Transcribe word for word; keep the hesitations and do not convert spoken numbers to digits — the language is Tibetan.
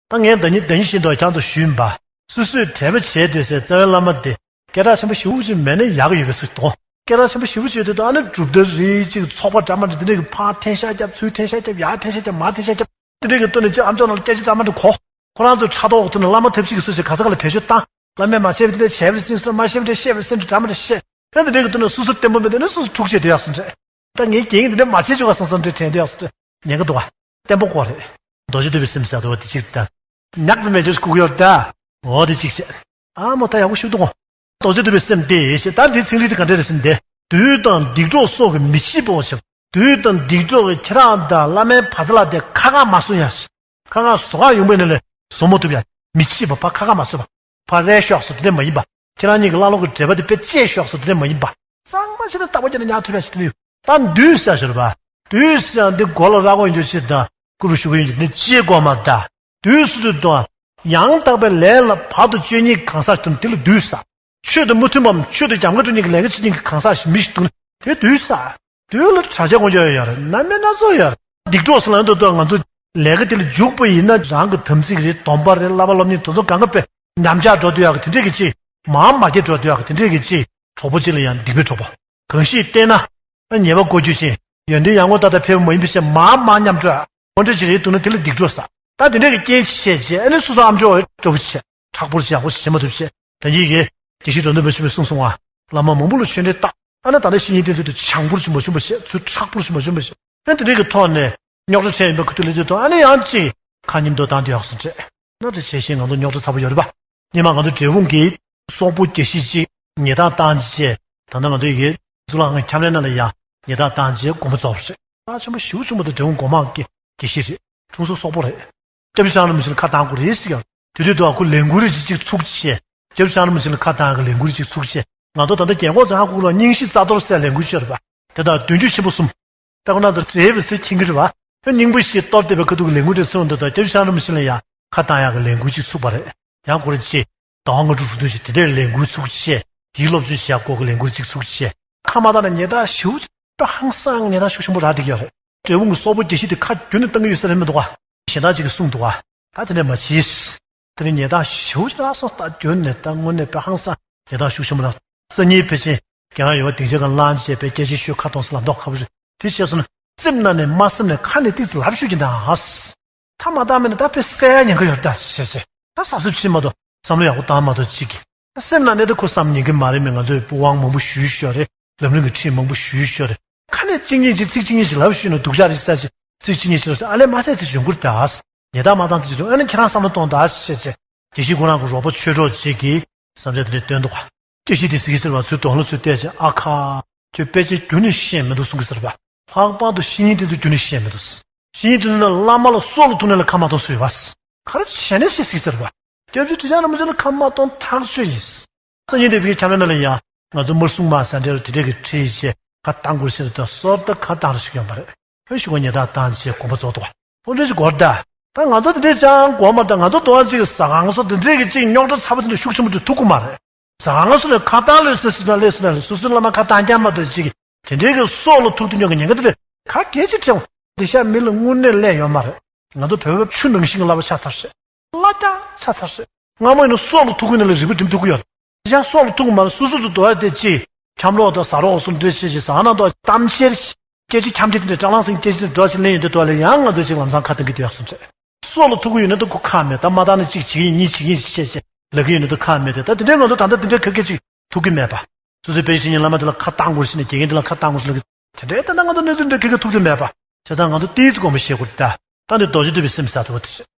ད་ངས་ཟླ་ཉིན་ཟླ་ཉིན་བཞིན་དུ་ཁྱང་ཚོ་ཞུས་པ། སོ་སོས་དད་པ་བྱས་དེ་སའི་རྩ་བའི་བླ་མ་དེ་སྐད་གྲགས་ཆེན་པོ་ཞེ་པོ་ཅིག་མེད་ན་ཡག་ཡོད་པའི་སུ་དང་། སྐད་གྲགས་ཆེན་པོ་ཞེ་པོ་ཅིག་ཡོད་དུས་ད་ཨ་ནི་གྲུབ་མཐའ་རིགས་ཅིག་ཚོགས་པ་འདྲ་མ་འདྲ་དེ་འདྲས་ཀྱི་ཕར་འཐེན་ཤག་རྒྱབ་ཚུར་འཐེན་ཤག་རྒྱབ་ཡར་འཐེན་ཤག་རྒྱབ་མར་འཐེན་ཤག་རྒྱབ་དེ་འདྲས་ཀྱི་སྟོན་ནས་ཅི་ཨམ་ཅོག་ནང་ལ་སྐད་ཆ་འདྲ་མ་འདྲ་གོ། ཁོ་རང་ཚོ་ཕྲག་དོག་འོག་ཏུ་ནས་བླ་མ་ཐབས་ཤེས་ཀྱི་སུ་ཞིག་ག་ས་ག་ལ་བེད་སྤྱོད་བཏང་། བླ་མས་མ་བཤད་པ་དེ་འདྲས་བྱས་པ་རེད་ཟེར་སོང་། མ་བཤད་པ་དེ་འདྲས་བཤད་པ་རེད་ཟེར་འདྲ་མ་འདྲ་བཤད། ཨ་ནི་དེ་འདྲས་ཀྱི་སྟོན་ནས་སོ་སོ་བརྟན་པོ་མེད་དེ་ནས་སོ་སོ་འཁྲུག་བྱས་དེ་ཡག་སོང་འདྲ། ད་ངས་རྒན་དེ་འདྲ་མ་བྱེད་ཆོག་ག་སང་སང་འདྲ་དྲན་དེ་ཡག་སོང་འདྲ་ཉན་གི་འདུག་བ། བརྟན་པོ་ཁོ་རེད། རྡོ་རྗེ་ཐེག་པའི་སེམས་ཟེར་དུས་བ་དེ་གཅིག་ད། ཉག་ཙམ་མེད་ཅོག་ཁུག་ཡོད་ད། འོ་དེ་གཅིག་བྱས། ཨ་མོ་ད་ཡག་པོ་ཞིག་འདུག་གོ། རྡོ་རྗེ་ཐེག་པའི་སེམས་དེ་ཞེས་ད་འདིའི་ཚིག་ལྷུག་དེ་ག་འདྲ་རེད་ཟེར་ན་དེ། བདུད་དང་སྡིག་གྲོགས་སོགས་ཀྱིས་མི་ཕྱིད་པའོ་ཞེས། བདུད་དང་སྡིག་གྲོགས་ཀྱིས་ཁྱེད་རང་དང་བླ་མའི་བ་ཚ་ལ་དེ་ཁ་ཁ་མ་བཟོ་ཡ། ཁ་ཁ་བཟོ་ཁ་ཡོང་པའི་ནང་ལས་བཟོ་མ་ཐུབ་ཡ། མི་ཕྱིད་པ་ཕ་ཁ་ཁ་མ་བཟོ་བ། ཕར་རས་ཤོག་སོ་དེ་འདྲ་མ་ཡིན་པ། ཁྱེད་རང་གཉིས་ཀྱི་བླ་ལོག་གི་འབྲེལ་བ་དེ་དཔེ་བཅད་ཤོག་སོ་དེ་འདྲ་མ་ཡིན་པ། གཙང་མ་བྱས་ན་རྟག་པ་བརྒྱབ་ན་ཉག་ཐུབ་ཡ་ཞིག་དེ་འདྲ་ཡོད། ད་བདུད་ཟེར་ཞོར་བ། བདུད་ཟེར་ཡང་འདི་མགོ་ལ་ར་གོ་ཡིན་རྒྱུ་ཅིག་དང་སྐུ་རུ་ཞུགས་ཀྱི་ཡིན་རྒྱུ་འདི་ཅིའི་མགོ་མ་ད། བདུད་སུ་དུ་དང་། ཡང་དག་པའི་ལས་ལ་བར་དུ་གཅོད་མཁན་གང་ཟག་དུ་དེ་ལ་བདུད་ཟེར། ཆོས་དང་མི་མཐུན་པའམ་ཆོས་དང་རྒྱབ་འགལ་འགྲོ་མཁན་གྱི་ལས་ཀ་བྱེད་མཁན་གྱི་གང་ཟག་ཞིག་མི་ཞིག་འདུག་ན་དེ་བདུད་ཟེར། བདུད་ལ་དྲག་ཆ་དཀོན་མཆོག་ཡོད་རེད། རྣམ་སྨིན་སྣ་ཚོགས་ཡོད་རེད། སྡིག་གྲོགས་ཟེར་ལབ་འདུག་ང་ཚོ་ལས་ཀ་དེ་ལ་འཇུག་པ་ཡིན་ན་རང་གི་དམ་ཚིག་རེད། སྡོམ་པ་རེད། བསླབ་པ་སློབ་གཉེར་དེ་ཚོ་གང་ག་དཔེ་ཉམས་ཆག་འགྲོ་འདོད་ཡག་གི་དེ་འདྲས་ཀྱི་ཅིག་མར་མ་སྐྱེ་འགྲོ་འདོད་ཡག་གི་དེ་འདྲས་ཀྱི་ཅིག་གྲོགས་པོ་གཅིག་ལ་ཡང་སྡིག་པའི་གྲོགས་པོ། གང་ཞིག་བསྟེན་ན། ཉེས་པ་བཀོད་རྒྱུ་ཞིང་། ཡོན་ཏན་ཡར་ངོ་ཏག་ཏག་འཕེལ་བ་མ་ཡིན་པའི་ཕྱིར་མར་མར་ཉམས་འགྲོ། འོ་འདྲ་ཅིག་རེད་འདུག་ན་དེ་ལ་སྡིག་གྲོགས་ཟེར། ད་དེ་འདྲས་ཀྱི་རྐྱེན་བྱས་བྱས་ཨ་ནི་སོ་སོ་ཨམ་ཅོག་འོ་འདྲ་བོ་བྱས། མཁྲེགས་པོ་ཅིག་ཡག་པོ་ཞིག་བྱེད་མ་ཐུབ་བྱས། ད་ཡིད་ཀྱི་དགེ་བཤེས་འགྲོ་འདོད་པ་ཆེན་པོས་གསུངས་སོང་ང་། བླ་མ་མང་པོ་ལ་ཆོས་འབྲེལ་བཏགས། ཨ་ན་ད་ལྟ་བཤེས་གཉེན་བསྟེན་ཚུལ་དུ་བྱང་བུར་ཆེན་པོ་ཆེན་པོ་བྱས། ཚུར་མཁྲེགས་པོ་ཆེན་པོ་ཆེན་པོ་བྱས། ཨ་ནི་དེ་འདྲས་ཀྱི་ཐོག་ནས་རྙོག་དྲ་འཕྲད་ཡིན་པའི་ཁུ་ཐུ་ལས་དུས་ཐོག་ཨ་ནི་ཡང་ཅིག་ཁ་ཉིན་དོ་དང་དེ་ཡག་སོང་འདྲས། ན་དེ་བྱས་ཤིང་ང་ཚོ་རྙོག་དྲ་ཚ་པོ་ཡོད་རེད་པ། སྔོན་མ་ང་ཚོ་འབྲས་སྤུངས་ཀྱི་སོག་པོ་དགེ་བཤེས་ཅིག་ཉེས་རྡུང་བཏང་རྗེས། ད་ལྟ་ང་ཚོ་ཡི་གཙུག་ལག་ཁང་འཁྱམས་རའི་ནང་ལ་ཡང་ཉེས་རྡུང་བཏང་རྗེས་དགོངས་པ་རྫོགས་པ་རེད། ད་ཆེན་པོ་ཞེ་པོ་ཆེན་པོ་དེ་འབྲས་སྤུངས་སྒོ་མང་གི་དགེ་བཤེས་རེད། གྲོང་གསེབ་སོག་པོ་རེད། སྐྱབས་རྗེ་ཚེ་རིང་རིན་པོ་ཆེ་ལ་ཁ་བཏང་དགོས་རེད་ཟེར་ཡང་། དེ་དུས་དུ་ཁོ་ལས་འགུལ་རེ་ཅིག་ཅིག་ཚུགས་བྱས། སྐྱབས་རྗེ་ཚེ་རིང་རིན་པོ་ཆེ་ལ་ཁ་བཏང་གི་ལས་འགུལ་རེ་ཅིག་ཚུགས་བྱས། ང་ཚོ་ད་ལྟ་རྒན་གོག་ཚོ་ཧ་གོ་གི་རེད་པ། སྙིང་ཤེས་རྩ་གཏོར་ཟེར་ལས་འགུལ་ཅིག་ཡོད་རེད་པ། དེ་དག་བདུན་ཅུ་ཆེན་པོ་གསུམ། ད་ཁོ་རང་ཚོ་བྲེལ་བའི་ཟེར་མཁྱེན་གྱི་རེད་པ། ཁོ་རྙིང་པ་ཞིག་གཏོར་བསྡད་པའི་ཁ་ཐུག་གི་ལས་འགུལ་དེ་ཚོ་འདི་དང་སྐྱབས་རྗེ་ཚེ་རིང་རིན་པོ་ཆེ་ལ་ཡང་ཁ་བཏང་ཡག་གི་ལས་འགུལ་ཅིག་ཚུགས་པ་རེད། ཡང་ཁོ་རང་ཚོས་ཟླ་བ་ལྔ་དྲུག་དྲུག་བདུན་ཞིག་དེ་འདྲའི་ལས་འགུལ་ཚུགས་བྱས། དེའི་སློབ་སྦྱོང་བྱེད་ཡག་སྐོར་གྱི་ལས་འགུལ་ཅིག་ཚུགས་བྱས། ཁ་མ་བཏང་ན་ཉེས་རྡུང་ཞེ་པོ་ཅིག་ཧང་སང་ཉེས་རྡུང་ཤུགས་ཆེན་པོ་རག་བསྡད་ཀྱི་ཡོད་རེད། འབྲས་སྤུངས་ཀྱི་སོག་པོ་དགེ་བཤེས་དེ་ཁ་རྒྱུན་ནས་བཏང་གི་ཡོད་ས་རེད་མི་འདུག་ག། གཞན་དག་ཅིག་གིས་གསུངས་འདུག་ག། ད་དེ་འདྲ་མ་བྱེད། དེ་ནི་ཉེས་རྡུང་ཞེ་པོ་ཅིག་རག་སོང་། ད་རྒྱུན་ནས་ད་དངོས་གནས་དཔེ་ཧང་སང་ཉེས་རྡུང་ཤུགས་ཆེན་པོ་རག། སང་ཉིན་ཕལ་ཆེར་རྒན་ལགས་ཡོད་པ་སྡིངས་ཆའི་སྒང་ལངས་བྱས་པའི་སྐད་ཆ་ཤོད་ཁ་གཏོང་ས་ལ་མདོག་ཁ་པོ་རེད། དེ་བྱས་སོང་ན་སེམས་ནང་ནས་མ་བསམ་ནས་ཁ་ནས་ཏིག་ཙམ་ལབ་ཤོད་ཀྱི་འདུག་ཨ། ཐ་མ་ཐ་མ་ནས་ད་དཔེ་བསད་ཡ་ཉེན་ཁ་ཡོད་ད་ཟེར་བྱས། ད་གཟབ་གཟབ་བྱེད་མ་གཏོགས་བསམ་བློ་ཡག་པོ་བཏང་མ་གཏོགས་ཅིག་གིས། སེམས་ནང་ནས་ད་ཁོ་བསམ་ཉན་གི་མ་རེད། མི་ང་ཚོས་པུ་དབང་མང་པོ་ཞུས་ཤོད་རེད། ལམ་རིམ་གྱི་ཁྲིད་མང་པོ་ཞུས་ཤོད་རེད། ཁ་ནས་གཅིག་གཉིས་ཅིག་ཚིག་གཅིག་གཉིས་ཅིག་ལབ་ཤོད་ན་སྡུག་ཅག་རེད་ཟེར་བྱས། ཚིག་གཅིག་གཉིས་ཅིག་ལབ་ཤོད་ཨ་ལས་མ་ཟད་ཚིག་འབྱུང་ཁུར་ད། ཉེས་རྡུང་མ་བཏང་ཚིག་ཅིག་འབྱུང་ཨ་ནི་ཁྱེད་རང་བསམ་བློ་གཏོང་ད་ཟེར་བྱས། དགེ་བཤེས་ཁོ་རང་གི་རོགས་པ་ཆོས་གྲོགས་ཅིག་གིས་བསམ་ཚུལ་དེ་འདྲ་བཏོན་འདུག་ག། དགེ་བཤེས་དེ་ཟེར་གི་ཟེར་བ་ཚོའི་དོན་ལ་ཚུར་བལྟས་བྱས་ཨ་ཁ། ཁྱོད་དཔེ་ཆ་རྒྱུན་ནས་ཤེས་མི་འདུག་གསུང་གི་ཟེར་བ། ལྷག་པར་དུ་བཤེས་གཉེན་དེ་ཚོ་རྒྱུན་ནས་ཤེས་མི་འདུག། བཤེས་གཉེན་དེ་ཚོ་ནི་བླ་མ་ལ་སྲོག་ལ་ཐུག་ནས་ལ་ཁ་མ་གཏོང་སུ་ཡོད་པ། ག་རེ་བྱས་ནས་ཤེས་ཟིག་ཟེར་བ། སྐྱབས་རྗེ་ཁྲི་བྱང་རིན་པོ་ཆེ་ལ་ཁ་མ་གཏོང་ཐག་ཆོད་ཡིན། སང་ཉིན་དེ་བའི་ཁྱམས་ར་ནང་ལ་ཡང་ང་ཚོ་མར་སྲུང་མ་ཟ་འདྲེ་རུ་དེ་འདྲས་ཀྱི་ཁྲིད་བྱས་ཁ་བཏང་དགོས་ཟེར་དུས་སོར་ད་ཁ་བཏང་རུ་ཞིག་ཡོང་པ་རེད། ཕན་ཞུ་བ་ཉེ་དག་བཏང་བྱས་དགོངས་པ་རྫོགས་འདུག་བ། ཕོ་འདྲེ་ཞིག་གོ་ད། ད་ང་ཚོ་དེ་འདྲས་ཅང་དགོངས་མ་ད། ང་ཚོ་དོ་བ་ཅིག་ཟ་ཁང་སོ་དེ་འདྲས་ཀྱི་ཅིག་རྙོག་དྲ་ཚ་པོ་དེ་འདྲ་ཤུགས་ཆེན་པོ་དེ་ཐུག་གི་མ་རེད། ཟ་ཁང་སོ་ནས་ཁ་བཏང་ལོས་ཟེར་ཟེར་ན་ལས་ཟེར་ན་ལས་སོ་སོའི་བླ་མ་ཁ་བཏང་རྐྱང་མ་གཏོགས་ཅིག་དེ་འདྲའི་གི་སྲོག་ལ་ཐུག་ཐུག་ཉོག་གི་ཉེན་ཁ་དེ་འདྲ་ག་གེ་ཅིག་དྲན། འདི་ཤ་མི་ལ་དངོས་གནས་ཀླད་ཡོད་མ་རེད། ང་ཚོ་བོད་པ་ཆུ་ནང་བཞིན་གྱི་བསླབ་པ་ཆགས་ཚར་ཟེར། བླ་རྐྱང་ཆགས་ཚར་ཟེར། སྔ་མོ་ཡིན་ན་སྲོག་ལ་ཐུག་གི་ནི་ལ་རིག་པ་འགྲིམ་ཐུབ་ཀྱི་ཡོད་རེད། ཡང་སྲོག་ལ་ཐུག་གི་མ་རེད། སོ་སོ་ཚོ་དོ་ཡ་དེ་ཅི། འཁྱམ་ལོག་དང་ཟ་རོགས་སུ་འདྲེ་ཆེ་ཆེ་ཟ་ན་དོ་གཏམ་ཤེར། སྐད་ཆ་འཁྱམ་དེ་དེ་འདྲ་སྐྲག་ལངས་སེང་སྐད་ཆ་འགྲོ་ཆེ་ལེན་ཡོད་དེ་དོ་ལ་ཡང་ང་ཚོ་ཅིག་ལམ་སང་ཁ་བཏང་གི་དེ་ཡག་སོང་ཚེ། སྲོག་ལ་ཐུག་གི་ཡོད་ན་དོ་ཁོ་ཁག་མེད། ད་མ་བཏང་ན་གཅིག་བྱེད་ཀྱི་ཡིན། གཉིས་བྱེད་ཀྱི་ཡིན་ཅེས་ཅེས་ལབ་ཀྱི་ཡོད་ན་དོ་ཁག་མེད་དེ། ད་དེ་འདྲའི་ང་ཚོ་ད་ལྟ་དེ་འདྲའི་ཁ་སྐད་ཅིག་ཐུག་གི་མེད་པ། སོ་སོའི་དཔེ་ཆ་ཉིད་བླ་མ་དེ་ལ་ཁ་བཏང་དགོས་ཟེར་ནས་དགེ་རྒན་དེ་ལ་ཁ་བཏང་དགོས་ཟེར་ལབ་ཀྱི་དེ་འདྲའི་ད་ལྟ་ང་ཚོ་གནས་ཚུལ་འདྲ་ཁ་སྐད་ཐུག་གི་མེད་པ། བྱས་ཙང་ང་ཚོ་ཏིས་དགོངས་པ་བཞེས་དགོས་ད། ད་འདི་རྡོ་རྗེ་ཐེག་པའི་སེམས་ཟེར་དེ་བ་དེ་རེད།